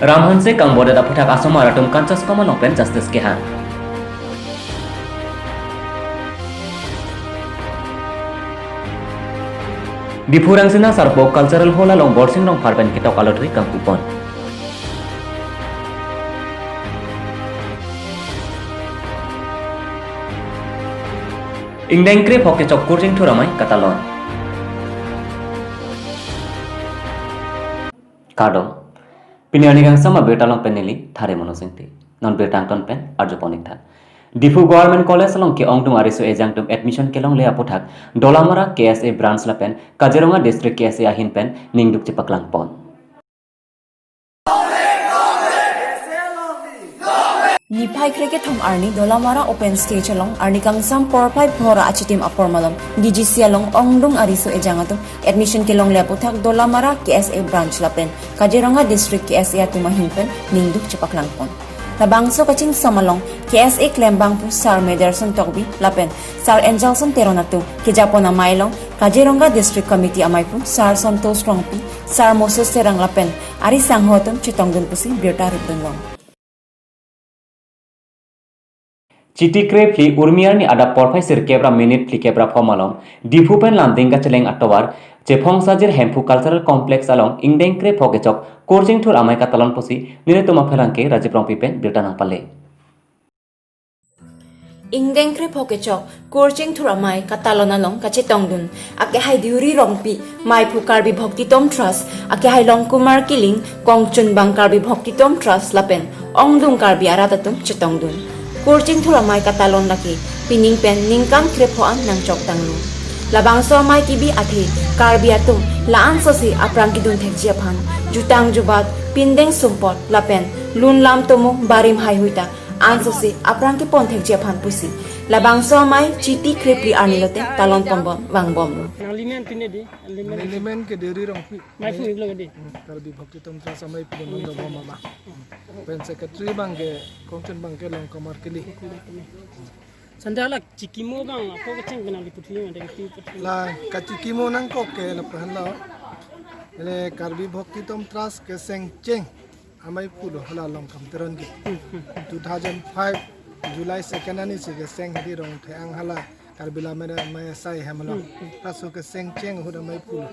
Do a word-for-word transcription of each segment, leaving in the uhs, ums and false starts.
Ram Hanse kangbordet aphuthak asomar atum Kanchan's Common along pen justice kehang. Diphu Rangsina Sarpo Cultural Hall along Borsing Rongphar pen ketok alotri kangkupon. Ingdeng krephok kechok Kurchingthur Amei katalon. Kardom. Pini arni kangsam abirta along pen neli Thare Mono Singti. Non birta angton pen arjupon ik tha. Diphu Government College along ke-ongdung ariso ejang atum admission kelongle aphuthak Dolamara K S A branch lapen Kaziranga District K S A ahin pen ningduk chepaklangpon. Niphai krekethom arni Dolamara Open Stage along arni kangsam porphai phongo ra achitim apor malom D G C along ongdung ariso ejang atum admission kelongle aphuthak Dolamara K S A branch lapen Kaziranga District K S A atum ahin pen ningduk chepaklangpon. Labangso kachingsam along K S A klembangpo Sar Mederson Tokbi lapen Sar Angelson Teron atum kejapon amei along Kaziranga District Committee ameipo Sar Santosh Rongpi, Sar Moses Terang lapen ari sangho atum chetongdun pusi birta ripdunlong. Chiti krephli Urmi arni adap porphai sirkep ra minute phlikep ra pho malom Diphu pen Lumding kacheleng atovar Chephong Sajir Hemphu Cultural Complex along ingdeng krephok kechok Kurchingthur Amei katalon pusi nelitum apherangke Rajiv Rongpi pen birta nangpale. Ingdeng krephok kechok Kurchingthur Amei katalon along kachetongdun akehai Deuri Rongpi, meiphu Karbi Bhaktitom Trust, akehai Longkumar Killing, kongchunbang Karbi Bhaktitom Trust lapen ongdung Karbi arat atum chetongdun. Kurchingthur Amei katalon lake pining pen ningkan krepho an nangchok tanglo. Labangso amei kebi athe Karbi atum la-an sosi aphrang kedun thekji aphan jutang jubat, pindeng sumpot lapen lun lam tomo barim haihui ta an sosi aphrang kepon thekji aphan pusi labangso amei Chiti krephli arni lote talon ponbom vangbomlo. Nangli men pine di, nangli men. Neli men ke Deuri Rongpi. Meiphu iklo ke di. Hmm, Karbi Bhaktitom Trust amei pine mandom mama. Pen secretary abang ke, kongchun abang ke Longkumar Killing. Santa la chikimo abang ako kecheng pen nangli puthli ma deng ti puthli. La kachikimo nangkok ke lapu henlo. Ele Karbi Bhaktitom Trust keseng cheng ameiphu lo hala Longkam Teron ke. Two thousand five July second arni si keseng hedi Rongtheng hala Karbi Lammet Amei asai hem lo. Laso keseng cheng ahut ameiphu lo.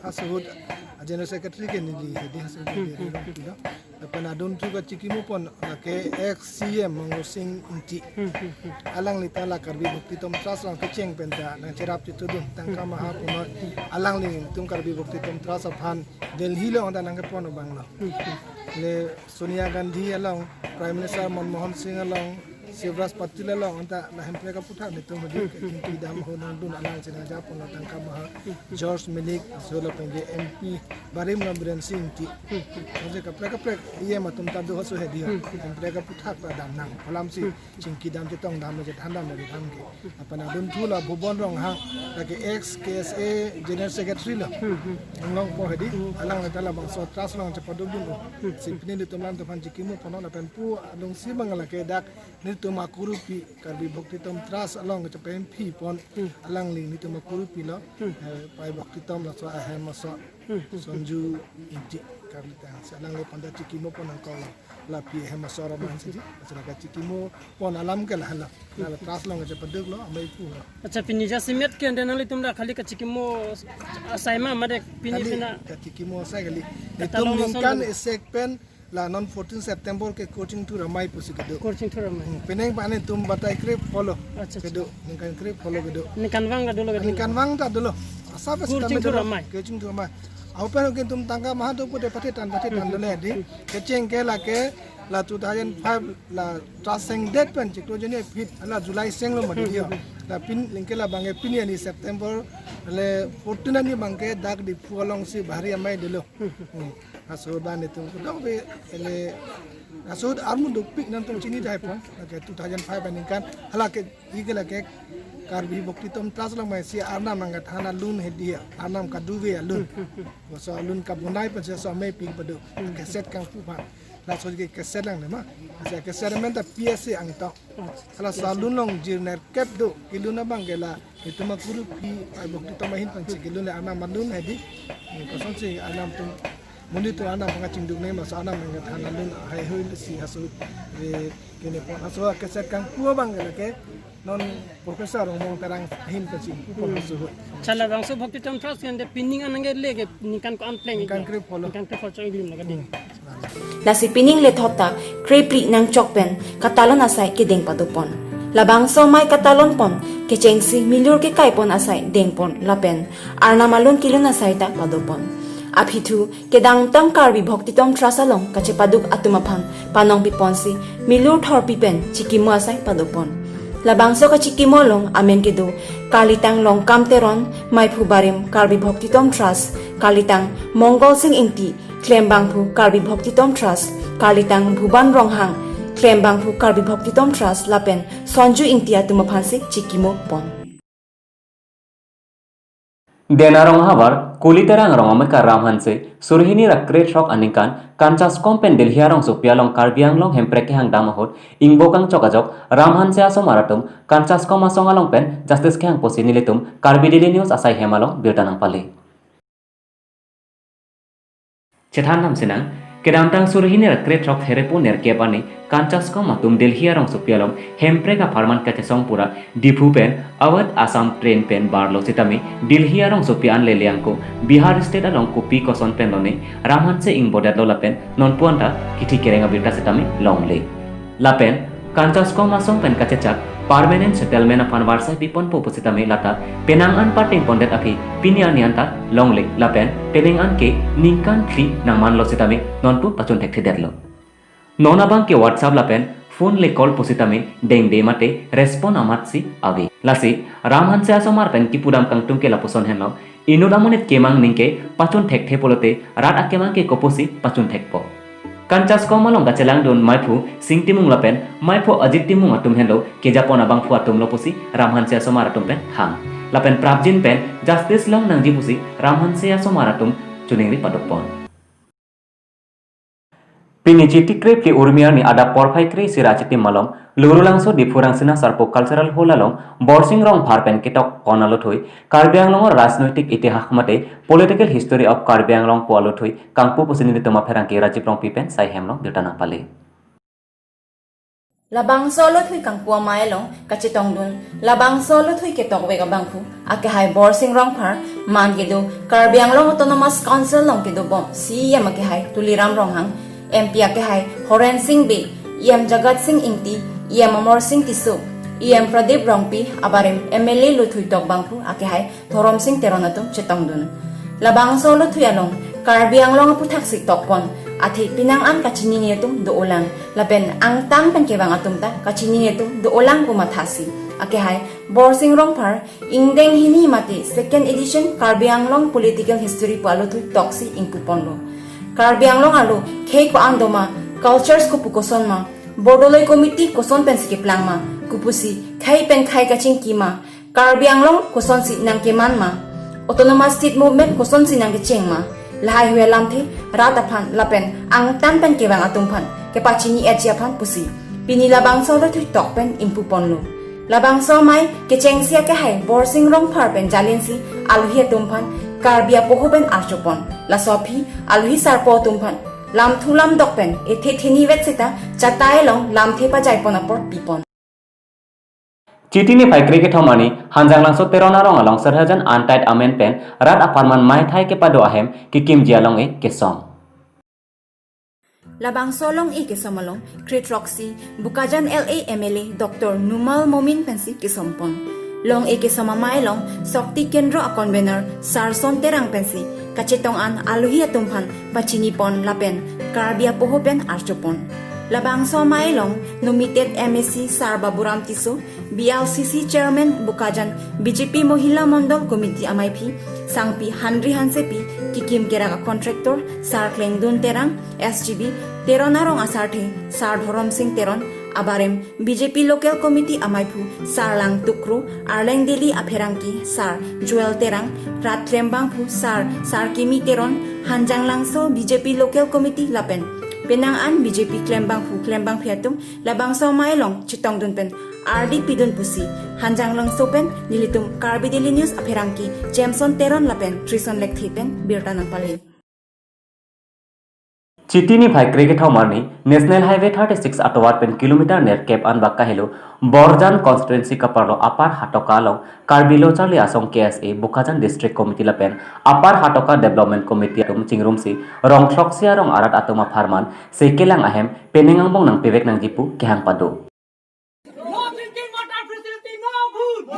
Laso ahut a General Secretary ke neli hedi, hasil ke Deuri Rongpi lo. Lapen adunthu kachikimo pon lake ex C M Mangal Singh Ingti. Alangli ta la Karbi Bhaktitom Trust along kecheng pen ta nangcherap chitudun tangka maha puno alangli tum Karbi Bhaktitom Trust aphan Delhi along ta nangkepon abang lo. Le Sonia Gandhi along, Prime Minister Manmohan Singh along, Shivraj Patil along anta la Hemprek aphuthak netum hedi kachingki dam ho nangdun alang chena japon lo tangka maha George Milik, so lapen ke M P barim lo Biren Singh Ingti. Aje kaprek kaprek E M atum ta do so hedi. Hemprek aphuthak ta dam nang. Kolam si chingki dam chetong dam le chethan dam le dam ke. Lapen adunthu la Bhuban Ronghang lake ex K S A General Secretary lo. Anglong po hedi. Alang le ta labangso trust along chepadukdun. Si pini netum alangliphan chikimo pon lapen pu along si abang lake dak netum akurupi Karbi Bhaktitom Trust along chepemphi pon alangli netum akurupi lo. Eh, Pai Bhaktitom laso ahem aso Sonju Ingti Karbi ta. Si alangliphan ta chikimo pon nangkok lo. Lapi ahem aso aram an si. Asal kachikimo pon alam ke lahenlo. La trust along chepaduklo ameiphu lo. Acha pini jasemet ke ante nanglitum ta khali kachikimo asai ma made pini kali pina kachikimo asai kali. Katalon netum ningkan ason isi pen la non fourteen September ke Kurchingthur Amei pusi kedo. Kurchingthur Amei. Hmm, penang pa netum batai krepho lo. Acha, acha. Kedo, ningkan krepho lo kedo. Ningkanvang ta dolo kedo. Ningkanvang ta dolo. Asa pe Kurchingthur Amei. Kurchingthur Amei. Ahu pen ke netum tangka maha do pute pathe tan pathe tan dolo di. Kecheng ke lake la two thousand five la trust sengdet pen chiklo jeni aphi la July senglo mati dia. La pini lengke labang ke pini arni September le fourteen arni abang ke dak Diphu along si Bahari Amei dolo. Hmm. Laso abang netum kedok be ele laso armu dopik nangtum chini dai pon. Lake two thousand five aningkan hala ke ike lake Karbi Bhaktitom Trust along mai si arnam nangkethan alun hedi, arnam kaduve alun. Laso alun kabonai pen si laso amei pi pado. Keset kangpu phan. Laso ke keset lang ne ma. Laso keset men ta P S C angtong. Laso alun along jirner kep do. Kelun abang ke la netum akurupi Pai Bhaktitom ahin pen si kelun le arnam alun hedi. Kosonsi arnam atum Monit atum anam pangachingduk ne maso anam nangkethan alun haihui si haso, eh, kene pon haso keset kangpu abang ke non Professor Ronghang Terang ahin kachingpu pon haso. Chala bangso Bhakti Town Trust kan de pining anang ke leke ningkan ko-an pleng ningkan krep pho lo. Ningkan krep pho chok ilim lo kadin. Lasi pining lethot ta krepli nangchok pen katalon asai kedeng padopon. Labangso amei katalon pon kechengsi milur kekai pon asai dengpon lapen Arnam alun kelun asai ta padopon. Aphi thu kedamtang Karbi Bhakti Town Trust along kachepaduk atum aphan panong piponsi milur thorpi pen chikimo asai padopon. Labangso kachikimo along amen kedo karlitang Longkam Teron, meiphu barim Karbi Bhakti Town Trust, karlitang Mongol Sing Ingti, klembangphu Karbi Bhakti Town Trust, karlitang Bhuban Ronghang, klembangphu Karbi Bhakti Town Trust lapen Sonju Ingti atum aphansi chikimo pon. Dena rong havar, Kuli Terang rong amekar Ram Hanse, surhini ra krethrok aningkan, Kanchaskom pen Delhi arongsopi along Karbi Anglong Hemprek kehang dam ahut, ingbo kangchok ajok, Ram Hanse asomar atum, Kanchaskom asong along pen, justice kehang pusi nelitum, Karbi Daily News asai hem along birta nangpale. Chethan nam sinang, kedamtang surhini ra krethrok therepo nerkep arni, Kanchaskom atum Delhi arongsopi along, Hemprek apharman kachesong pura, Diphu pen, Awadh Assam train pen barlo sitame, Delhi arongsopi an lele angko, Bihar state along kopi koson pen lone, Ram Hanse ingbodetlo lapen, nonpu anta, kithi kereng abirta sitame, longle. Lapen, Kanchaskom asong pen kachechak, permanent settlement aphan varsai piponpo pusitame lata, penang an pating pondet aphi, pini arni anta longle, lapen, penang an ke ningkan phli nangmanlo sitame, nonpu pachun thekthedetlo. Non abang ke WhatsApp lapen, phone le call pusitame, dengde mate, respond amatsi ave. Lasi, Ram Hanse asomar pen kipudam kangtung ke lapuson henlo, inut amonit kemang ningke pachun thekthe pulote rat akemang ke kopusi pachun thekpo. Kanchaskom along kachelangdun meiphu Sing Timung lapen meiphu Ajit Timung atum henlo kejapon abangphu atumlo pusi Ram Hanse asomar atum pen hang. Lapen prapjin pen justice long nangji pusi Ram Hanse asomar atum choningri padopon. Pini Chiti krepli Urmi arni adap porphai kre-isi ra achitim malom, Lurulangso Diphu Rangsina Sarpo Cultural Hall along, Borsing Rongphar pen ketok pon alothui, Karbi Anglong rajnoitik itihas mate, political history of Karbi Anglong pu alothui, kangpu pusi nelitum apherangke Rajiv Rongpi pen sai hem along birta nangpale. Labangso alothui kangpu amei along kachetongdun, labangso alothui ketokvek abangphu, akehai Borsing Rongphar, man kedo Karbi Anglong Autonomous Council along kedobom C E M akehai Tuliram Ronghang, M P akehai Horen Sing Bey, E M Jagat Sing Ingti, E M Amar Sing Tisso, E M Pradip Rongpi, abarim M L A lothui tok abangphu akehai Dhorom Sing Teron atum chetongdun. Labangso alothui along, Karbi Anglong aphuthaksi tokpon, athe penang an kachinine atum do-olang, lapen angtan pen kevang atum ta kachinine atum do-olang pu mathasi, akehai Borsing Rongphar, ingdeng hini mate second edition Karbi Anglong Political History pu alothui toksi ingpuponlo. Karbi Anglong arlo khei ko-an doma, cultures kopu koson ma, Bordoloi Committee koson pensi keplang ma, kopusi khei pen khei kachingki ma, Karbi Anglong kosonsi nangkeman ma, Autonomous State Movement kosonsi nangkecheng ma, lahaihui alamthe rat aphan lapen angtan pen kevang atum aphan kepachini-etji aphan pusi, pini labangso alothui tok pen ingpuponlo. Labangso amei kechengsi akehai Borsing Rongphar pen jalinsi alohi atum aphan Karbi apoho pen archopon. Laso aphi alohi sarpo atum aphan lamthu lamdok pen ethe theni vet seta chatai along lamthe pajaipon apor pipon. Chiti niphai kre kethom arni, Hanjanglangso Teron arong along Sirhajan Antait amen pen, rat apharman meithai kepado ahem, kekimji along-e kesom. Labangso long-e kesom along, krethroksi, Bokajan L A M L A Doctor Numal Momin pensi kesompon. Long-e kesom amei along, Shakti Kendro a-convener, Sarson Terang pensi, kachetong an alohi atum aphan, pachinipon lapen, Karbi apoho pen archopon. Labangso amei along, nominated M A C Sar Baburam Tisso, B L C C Chairman Bokajan B J P Mohila Mondol Committee ameiphi, Sangpi Hanri Hansepi, kikim kerak a-contractor, Sar Klengdun Terang, S G B, Teron arong asarthe, Sar Dhorom Sing Teron, abarim B J P Local Committee ameiphu, Sar Langtuk Kro, Arleng Daily apherangke, Sar Joel Terang, rat klembangphu, Sar, Sar Kimi Teron, Hanjanglangso B J P Local Committee lapen, penang an B J P klembangphu, klembangphi atum, labangso amei along chetongdun pen ardi pidun pusi, Hanjanglangso pen nelitum Karbi Daily News apherangke Jameson Teron lapen Trison Lekthe pen birta nangpale. Chiti niphai kre kethom arni National Highway thirty six atovar pen kilometer nerkep anbak kahelo Borjan constituency kaparlo Upper Hatoka along Karbi Lo Charli Asong K S A Bokajan District Committee lapen Upper Hatoka Development Committee atum chingrumsi rong throksi arong arat atum apharman sekelang ahem penang angbong nangpivek nangji pu kehang pado. No drinking water facility, no vote.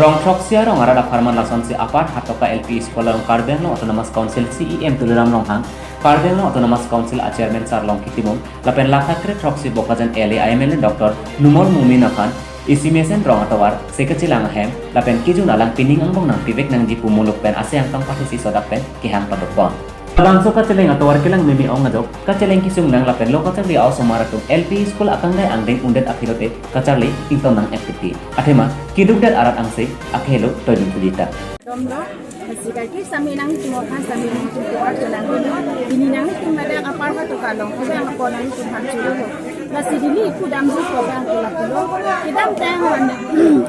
Rong throksi arong arat apharman lasonsi Upper Hatoka L P School along Karbi Anglong Autonomous Council C E M Tuliram Ronghang, Karbi Anglong Autonomous Council a Chairman Sar Longki Timung, lapen langkha kre throksi Bokajan L A a M L A Doctor Numal Momin aphan isi mesen rong atovar sekachelang ahem lapen kejun alang pining angbong nangpivek nangji pu muluk pen ase angtong pathesi sodak pen kehang padopon. Labangso kacheleng atovar kelang meme ong ajok, kacheleng kesung nang lapen lo kacharli a-osomar atum L P school akangdai angdeng undet aphi lote kacharli ington nang F T T. Athema, keduk det arat angse, akehelo toidun pujita. Domlo, sikai ke sami nangtum aphan sami nangtum tovar chelang dolo, pini nangtum ladak Upper Hatoka along, kedang apor nangtum aphan churo. Lasi dili pu damji ko bang ko lapulo. Kedamtang an,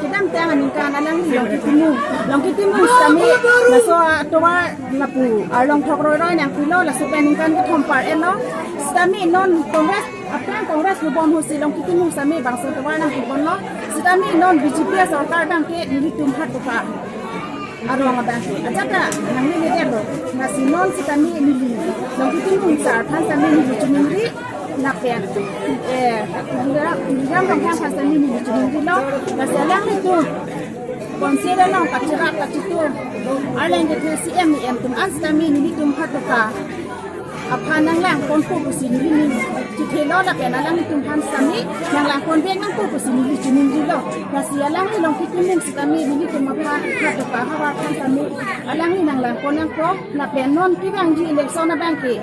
kedamtang aningkan alang Longki Timung. Longki Timung sami laso atovar lapu arlong thok roi roi nangpilo, laso pen ningkan kethom par-etlo. Sami non Congress, aphrang Congress lubom husi Longki Timung sami bangso tovar nangpiponlo. Sami non B J P sorkar abangke nelitum Hatoka arong abangke ajat ta nanglele detlo. Lasi non sitame neli Longki Timung sar aphan sitame neli chiningri lapen, eh, Tuliram, Tuliram Ronghang aphan sitame neli chiningrilo. Lasi alanglitum council along kachirap kachitur arleng kethe C E M, E M atum an sitame nelitum Hatoka aphan nanglangponpo pusi neli ning chithelo lapen alanglitum aphan sitame nanglangponvek nangpo pusi neli chiningrilo. Lasi alangli Longki Timung sitame nelitum aphan Hatoka ahavar aphan sitame alangli nanglangpon nangpo lapen non kevangji election abangke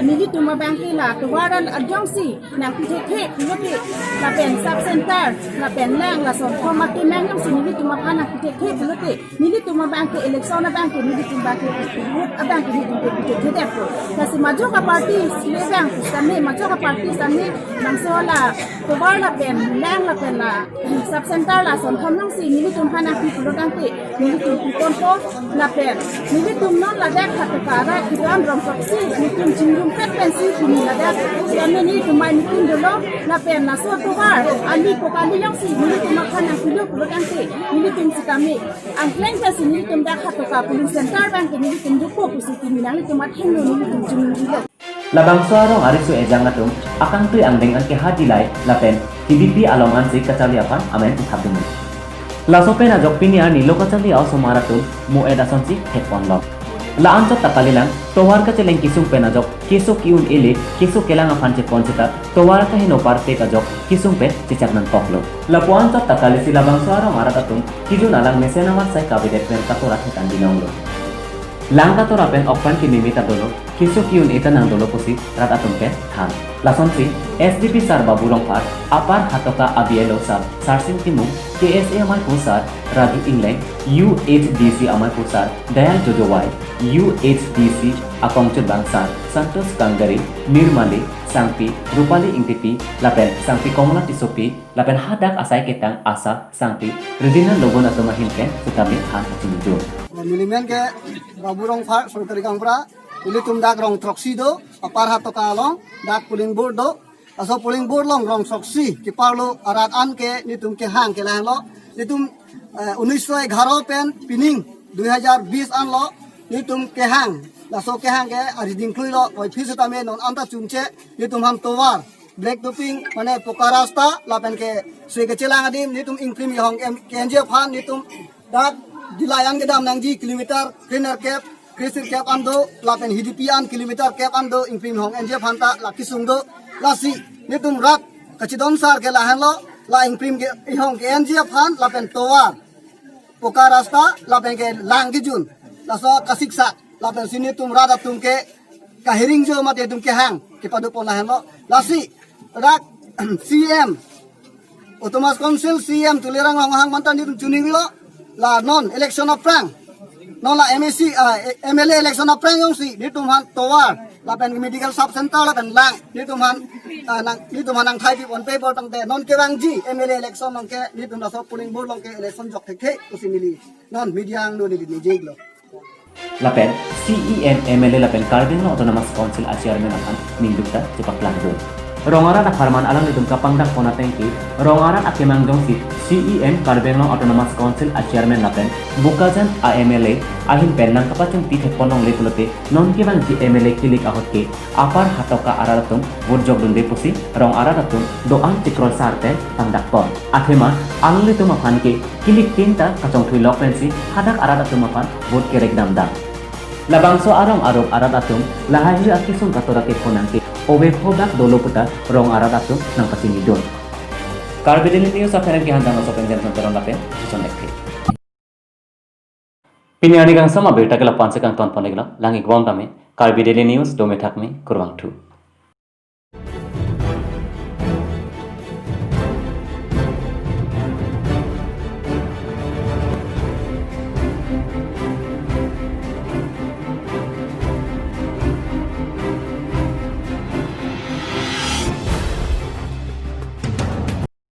nelitum abangke la tovar ajongsi nangpithekthe pulote lapen sub center lapen lang lason thom atum nang jongsi nelitum aphan nangpithekthe pulote nelitum abangke election abangke nelitum abangke vote abangke nelitum ke pithekthe detpo. Lasi majok a-party sile abang sitame majok a-party sitame bangso la tovar lapen lang lapen la sub center lason thom jongsi nelitum aphan nangpi pulo tangte nelitum piponpo lapen nelitum non ladak Hatoka arat kedam rong throksi nelitum chingrumpet pensi pini ladak sitame nelitum mai meeting dolo lapen laso tovar ali pokali jongsi nelitum aphan nangpilo pulo tangte nelitum sitame angkleng pensi nelitum dak Hatoka polling center abangke nelitum dukpo pusi pini nanglitum athengno nelitum chingrilo. Labangso arong ariso ejang atum akangtui angdeng an kehadilai lapen T D P along ansi kacharli aphan amen uthapdunlo. Laso pen ajok pini arni lo kacharli a-osomar atum mo-et asonsi thekponlo. La-anchot ta kalilang tovar kacheleng kesung pen ajok keso ke-un-ele keso kelang aphan chepon seta tovar kaheno parpek ajok kesung pen chechak nangkoklo. Lapu anchot ta kalisi labangso arong arat atum kejun alang mesen amat sai kavedet pen katora thetan binonglo. Lang katora pen okpan kememe ta dolo, keso ke-un-e ta nang dolo pusi rat atum pen than. Lasonsi S D P sar Babu Rongphar, Upper Hatoka a B L O sar Sarsing Timung, K S A amaipo sar Raju Ingleng, U H D C amaipo sar Dayal Jojowai, U H D C akongchutbang sar Santosh Kangari, Nirmali, Sangpi Rupali Ingtipi, lapen Sangpi Komla Tissopi, lapen hadak asai ketang ASHA sangpi Regina Logon atum ahin pen sitame than achingjun. Neli men ke Babu Rongphar, Sorkari Gaonbura, ilitum dak rong throksi do, Upper Hatoka along, dak polling booth do, laso polling booth along rong throksi keparlo arat an ke nelitum kehang ke lahenlo, nelitum, eh, unis so egharo pen pining dui hajar bis anlo, nelitum kehang, laso kehang ke ari dingklui lo, oi phis sitame non anta chungche, nelitum aphan tovar, black topping, mane poka rasta, lapen ke sui kechelang adim, nelitum ingprim ihong em, ke N G O aphan, nelitum dak dilai an kedam nangji kilometer kre nerkep, kre sirkep an do, lapen H D P an kilometer kep an do, ingprim ihong N G O aphan ta la kesung do, lasi, nelitum rat, kachidon sar ke lahenlo, la ingprim ke ihong ke N G O aphan, lapen tovar, poka rasta, lapen ke lang kejun, laso kasiksak, lapen si nelitum rat atum ke, kahiring jo mate nelitum kehang, kepadopon lahenlo. Lasi, rak C E M, Autonomous Council C E M Tuliram Ronghang aphan ta nelitum chiningrilo, la non election aphrang, non la M A C, ah, M L A election aphrang jongsi, nelitum aphan tovar, lapen medical sub center, lapen lang, nelitum aphan, ah, nang, nelitum aphan nangthai pipon pe bor tangte, non kevangji M L A election along ke, nelitum laso polling booth along ke election jok thekthe, pusi neli, non media angno neli ningje-iklo. lapen C E M, M L A lapen Karbi Anglong Autonomous Council a chairman aphan ningduk ta chepaplangdun. Rong arat apharman alanglitum kapangdak pon ateng ke, rong arat akemang jongsi C E M Karbi Anglong Autonomous Council a chairman lapen Bokajan a M L A ahin pen nangkapachungti thek pon longle pulote, non kevangji M L A kilik ahut ke apar hatoka arat atum vote jokdunde pusi rong arat atum do-an chekroi sar pen pangdak pon. Athema alanglitum aphan ke kilik tin ta kachongthui lok pensi hadak arat atum aphan vote kerek damdam. Labangso arong arup arat atum lahai hui akesung katora ke khonang ke ove pho dak dolo puta rong arat atum nangpachinidun. Karbi Daily News aphan kehangdang aso pen Jenson Teron lapen Suson Lekthe. Pini arni kangsam abirta ke lapu-an si kangton pon-iklo, lang-ik bom tame. Karbi Daily News, dome thakme, kurvangthu.